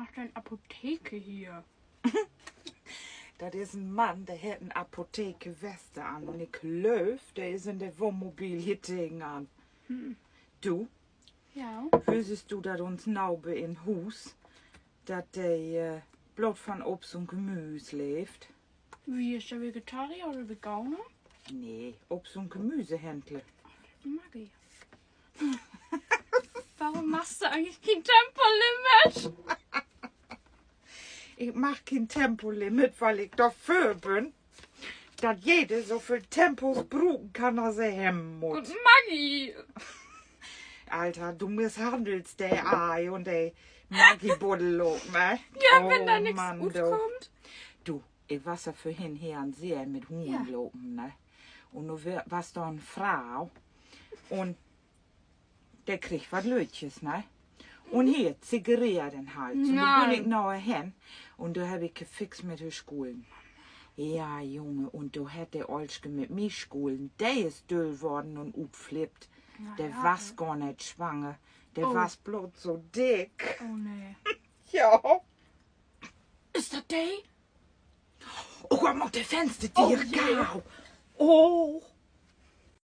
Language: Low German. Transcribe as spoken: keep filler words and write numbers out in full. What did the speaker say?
Maakt en Apotheker hier? Dat is en Mann, de hett en Apothekerweste an un ik glööv, de is in de Wohnmobil hier tegenan. Du, wüssest du, dat uns Naber in Huus, dat de bloot van Obst un Gemüüs leevt? Wie, is de Vegetarier oder Veganer? Nee, Obst- un Gemüsehändler. Maggi. Warum maakst du egentlich keen Tempolimit? Ik maak keen Tempolimit, wiel ik dorför bün, dat jeder so veel Tempos bruken kann, as he hebben mutt. Maggi! Alter, du misshandelst de Ei un de Maggi-Buddel ok, ne? Ja, wenn dor nix utkummt. Du, ik was ja vörhen hier an See mit Hunnen lopen, ne? Un nu was dor en Fro. Un de kreeg wat Lüttjes, ne? Un hier, Zigarett in Hals. Un do bün ik na ehr hen. Un do heff ik fix mit ehr skullen. Ja, Junge, un do hett de Ollske mit mi skullen. De is düll worden un utflippt. De was gor neet swanger. De was bloot so dick. Ja. Is dat de? Oh, maak de Fenster dicht, gau. Oh.